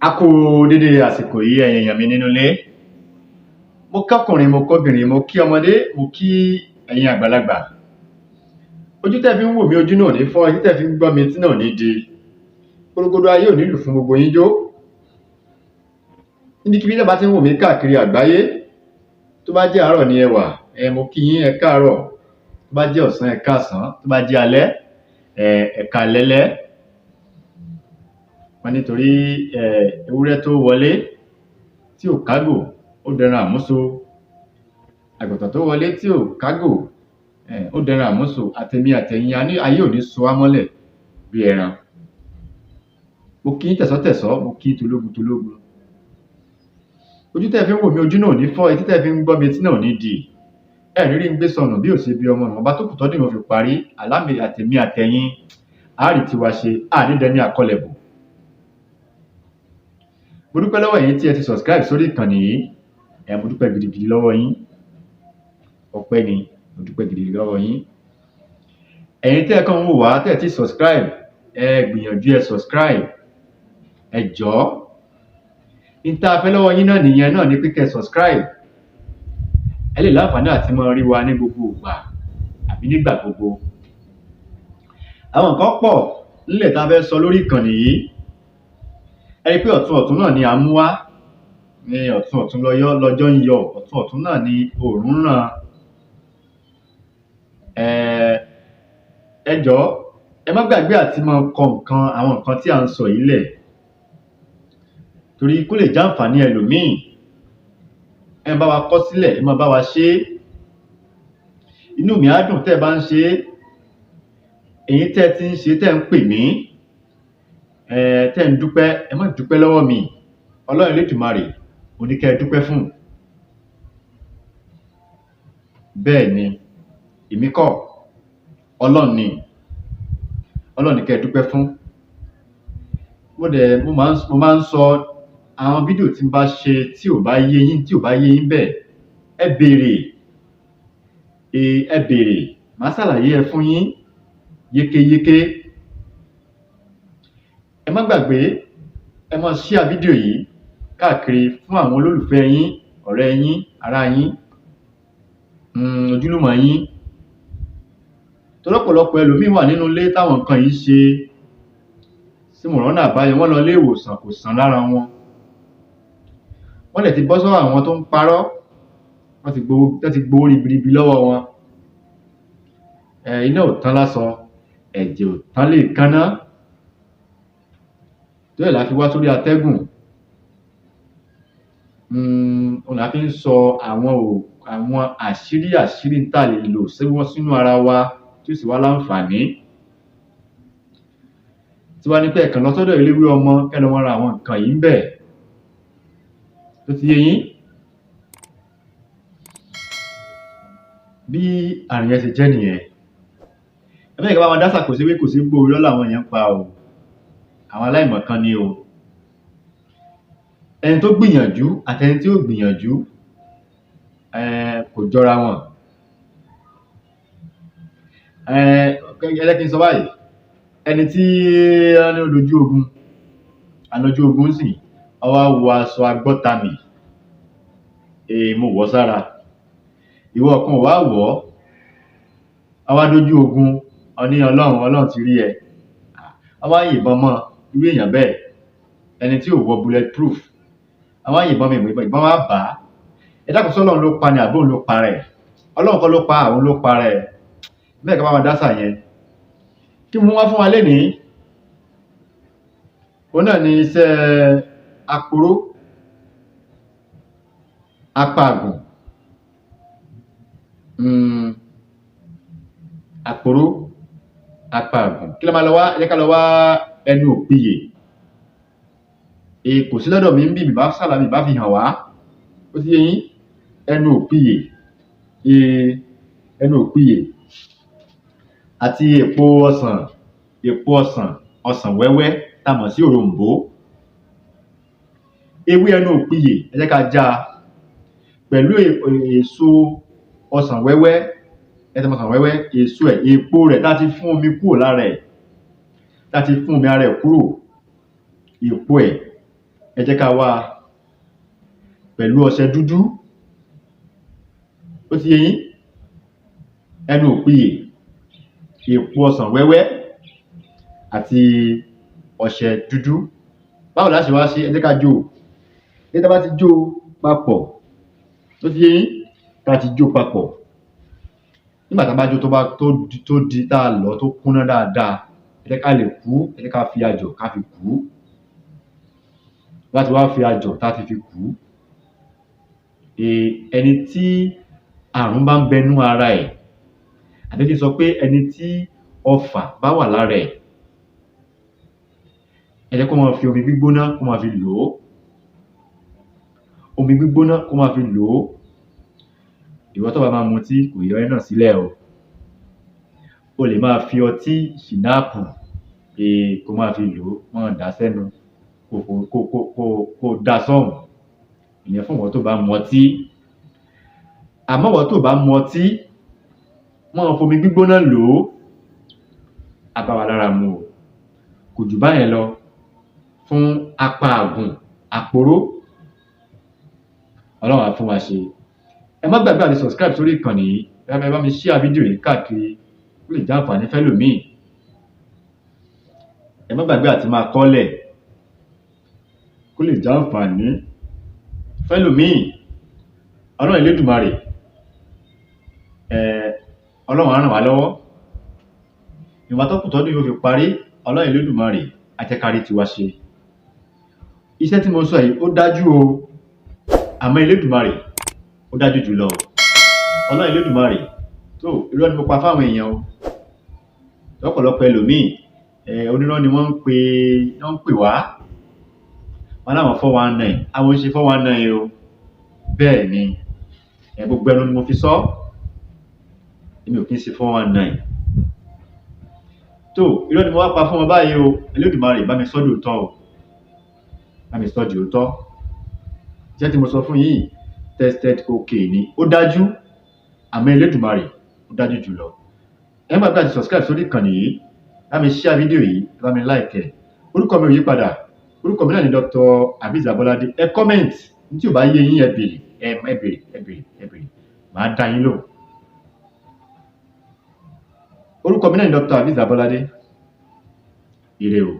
A kú dédé àsìkò yìí, ẹ̀yin èèyàn mi nínú ilé. Mo kọ́kùnrin, mo kóbìnrin, mo kí ọmọdé, mo kí ẹ̀yin àgbàlagbà. Ojú tẹ́ fi ń wò mí, ojú náà ò ní fọ́, etí tẹ́ fi ń gbọ́ mi, etí náà ò ní di. Gbogbo ayé ò ní lù fún gbogbo yín jó. Níbikíbi tẹ́ bá ti ń wò mí káàkiri àgbáyé, tó bá jẹ́ àárọ̀ ni ẹ wà, ẹ mo kí yín, ẹ káàárọ̀. Tó bá jẹ́ ọ̀sán, ẹ káàsán. Tó bá jẹ́ alẹ́, ẹ káalẹ́lẹ́. Wọ́n nítorí ewúrẹ́ tó wọlé tí ò kágò, ó dẹran àmúso. Àgùntàn tó wọlé tí ò kágò, ó dẹran àmúso. Àtèmi àtẹ̀yin, ayé ò ní so wá mọ́lẹ̀ bí ẹran. Mo kí yín tẹ̀sọ́tẹ̀sọ́, mo kí yín tológun tológun. Ojú tẹ́ fi ń wò mí, ojú náà ò ní fọ́, etí tẹ́ fi ń gbọ́ mi, etí náà ò ní di. Ẹ ní rí n gbé sọnù bí ò ṣe bí ọmọ. Ìwọ̀nba tó kù tọ́dún yìí ó fi parí, àlámì àtèmi àtẹ̀yin, á rí tiwa ṣe, a ní dẹni àkọlẹ̀bò. Mo dúpẹ́ lọ́wọ́ ẹ̀yin tí ẹ ti subscribe sórí ìkànnì yìí. Mo dúpẹ́ gidigidi lọ́wọ́ yín. Ọpẹ́ ni, mo dúpẹ́ gidigidi lọ́wọ́ yín. Ẹ̀yin tẹ́ ẹ kàn ń wò wá, tẹ́ ẹ ti subscribe, ẹ gbìyànjú, ẹ subscribe. Ẹ jọ̀ọ́. N tá a fẹ́ lọ́wọ́ yín náà nìyẹn náà ni pé kẹ́ ẹ subscribe. Ẹ lè láǹfààní àti máa rí wa ní gbogbo ìgbà àbí nígbà gbogbo. Àwọn nǹkan pọ̀ nílẹ̀ tá a fẹ́ sọ lórí ìkànnì yìí. Ẹ rí i pé ọ̀tun ọ̀tun náà ni à ń mú wá. Ní ọ̀tun ọ̀tun lọ́yọ́ lọ́jọ́ ń yọ, ọ̀tun ọ̀tun náà ni òòrùn ń ràn. Ẹ jọ̀ọ́, ẹ má gbàgbé àti máa kọ nǹkan, àwọn nǹkan tí à ń sọ yìí lẹ̀. Torí kó lè jàǹfààní ẹlòmíì. Ẹ bá wa kọ sílẹ̀, ẹ máa bá wa ṣe é. Inú mi á dùn tẹ́ ẹ bá ń ṣe é. Ẹ̀yin tẹ́ ẹ ti ń ṣe, tẹ́ ẹ ń pè mí, tẹ́ ẹ ń dúpẹ́, ẹ má dúpẹ́ lọ́wọ́ mi. Ọlọ́run Elédùmarè mo ní kẹ́ ẹ dúpẹ́ fún. Bẹ́ẹ̀ ni, èmi kọ́, Ọlọ́run ni. Ọlọ́run ní kẹ́ ẹ dúpẹ́ fún. Mo dẹ̀ mo máa ń sọ àwọn fídíò tí n bá ṣe tí ò bá yé yín, tí ò bá yé yín bẹ́ẹ̀, ẹ béèrè, ẹ béèrè, màá ṣàlàyé ẹ fún yín yékéyéké. Ẹ má gbàgbé, ẹ máa share fídíò yìí káàkiri fún àwọn olólùfẹ́ yín, ọ̀rẹ́ yín, ará yín, ojúlùmọ̀ yín. Torí ọ̀pọ̀lọpọ̀ ẹlòmíì wà nínú ilé táwọn nǹkan yìí ṣe tí wọn ò rọ́nà àbáyọ, wọ́n lọ ilé ìwòsàn, kò sàn lára wọn. Wọ́n dẹ̀ ti bọ́ sọ́wọ́ àwọn tó ń parọ́, wọ́n ti gbowó ribiribi lọ́wọ́ wọn. Iná ò tán lásọ, ẹ̀jẹ̀ ò tán léèkánná. Torí ẹ̀ la fi wá sórí atẹ́gùn. Òun la fi ń sọ àwọn àṣírí àṣírí tá a lè lò sínú ara wa tí ó sì wá láǹfààní. Tí wá ní pé ẹ kàn lọ sọ́dọ̀ eléwé ọmọ, kẹ́ lọ máa ra àwọn nǹkan yìí ńbẹ̀. Tó ti yé yín? Bí àrùn yẹn ṣe jẹ́ nìyẹn. Ẹ má jẹ́ ká bá wọn dásà kò séwé kò ségbò, irọ́ làwọn èèyàn ń pa o. Àwọn aláìmọ̀kan ni o. Ẹni tó gbìyànjú àti ẹni tí ò gbìyànjú kò jọra wọn. Ẹ jẹ́ kí n sọ báyìí. Ẹni tí wọ́n ní ó dojú ogun, a lójú ogun sì, ó wá wọ aṣọ agbọ́tamì, mo wọ̀ sára. Ìwọ kan ò wá wọ̀ ọ́, ó wá dójú ogun, ó ní Ọlọ́run, Ọlọ́run ti rí ẹ. Wọ́n wá yìnbọn mọ́ irú èèyàn bẹ́ẹ̀, ẹni tí ò wọ bullet proof. Wọ́n wá yìnbọn mọ́, ìbọn wá bà á. Ẹ dákun, ṣé Ọlọ́run ló pa ni àbí òun ló para ẹ̀? Ọlọ́run kọ́ ló pa, òun ló para ẹ̀. Bẹ́ẹ̀ ká bá wọn dásà yẹn. Kí mo wá fún wa lénìí? Òun náà ni iṣẹ́ aporó, apàgùn, aporó, apàgùn. Kí la máa lọ wá? Ẹ jẹ́ ká lọ wá ẹnu òpiyè. Kò sí lọ́dọ̀ mi ń bí mi bá sàlà mi bá fi hàn wá. Ó ti yé yín? Ẹnu òpiyè, ẹnu òpiyè àti èpo ọsàn, èpo ọsàn, ọsàn wẹ́wẹ́ tá a mọ̀ sí òroǹbó. Ewé ẹnu òpiyè, ẹ jẹ́ ká já a pẹ̀lú èso ọsàn wẹ́wẹ́. Ẹ ti mọ ọsàn wẹ́wẹ́, èso ẹ̀, èpo rẹ̀ tá a ti fún omi kúrò lára ẹ̀, tá a ti fún omi ara ẹ̀ kúrò, èpo ẹ̀. Ẹ jẹ́ ká wá pẹ̀lú ọṣẹ dúdú. Ó ti yé yín? Ẹnu òpìyè, èpo ọsàn wẹ́wẹ́ àti ọṣẹ dúdú. Báwo la ṣe wá ṣe? Ẹ jẹ́ ká jó o. Ní tá bá ti jó o papọ̀, ó ti yé yín? Tá ti jó papọ̀, nígbà tá bá jó, tó bá tó di tá a lọ̀, tó kúnná dáadáa, ẹ jẹ́ ká lè kú, ẹ jẹ́ ká fi ajọ̀ ká fi kù ú. Láti wá fi ajọ̀ tá ti fi kù ú, ẹni tí àrùn bá ń bẹ nú ara ẹ̀, àbí kí n sọ pé ẹni tí ọfà bá wà lára ẹ̀, ẹ jẹ́ kó máa fi omi gbígbóná kó máa fi lò ó. Omi gbígbóná kó máa fi lò ó. Ìwọ tó bá máa mutí, kò yọ ẹ́ náà sílẹ̀ o. O lè máa fi ọtí ṣìnáàpù kó máa fi lò ó, máa dà á sẹ́nu, kó dà sọ́hùn. Ìyẹn fún ìwọ tó bá mu ọtí. Àmọ́ ìwọ tó bá mu ọtí, máa fomi gbígbóná lò ó. Á bá wa lára mu o. Kò jù báyẹn lọ fún apá àgùn àpòró. Ọlọ́run á fún wa ṣe. Ẹ má gbàgbé àti subscribe sórí ìkànnì yìí. Ẹ bá mi share fídíò yìí káàkiri, ó lè jẹ́ àǹfààní fẹ́lòmíì. Ẹ má gbàgbé àti máa kọ́lẹ̀ kó lè jẹ́ àǹfààní fẹ́lòmíì. Ọlọ́run Elédùmarè, Ọlọ́run á ràn wá lọ́wọ́. Ìwọ̀nba tó kù tọ́dún yóò fi parí, Ọlọ́run Elédùmarè á jẹ́ ká rí tiwa ṣe. Iṣẹ́ tí mo sọ yìí, ó dájú o, àmọ́ Elédùmarè ó dájú jùlọ. Ọlọ́run Elédùmarè tó, irọ́ ni mo pa fáwọn èèyàn o. Lọ́pọ̀lọpọ̀ ẹlòmíì, onírọ́ ni wọ́n ń pè, wọ́n ń pè wá. Wọ́n láwọn 419, àwọn ń ṣe 419 o. Bẹ́ẹ̀ ni, gbogbo ẹnu ni mo fi sọ, èmi ò kí ń ṣe 419. Tó, irọ́ ni mo wá pa fún wọn báyìí o. Elédùmarè bá mi sọ́ di òótọ́ o, bá mi sọ́ di òótọ́. Iṣẹ́ tí mo sọ fún yín, tested okay ni, ó dájú, àmọ́ Elédùmarè ó dájú jùlọ. Ẹ má gbàgbé àti subscribe sórí ìkànnì yìí, bá mi share fídíò yìí, bá mi like ẹ. Orúkọ mi ò yí padà, orúkọ mi náà ni Dr. Azeez Abolade. Ẹ comment ní tí ò bá yé yín, ẹ béèrè, ẹ béèrè, ẹ béèrè, ẹ béèrè, màá dá yín lóhùn. Orúkọ mi náà ni Dr. Azeez Abolade. Ire o.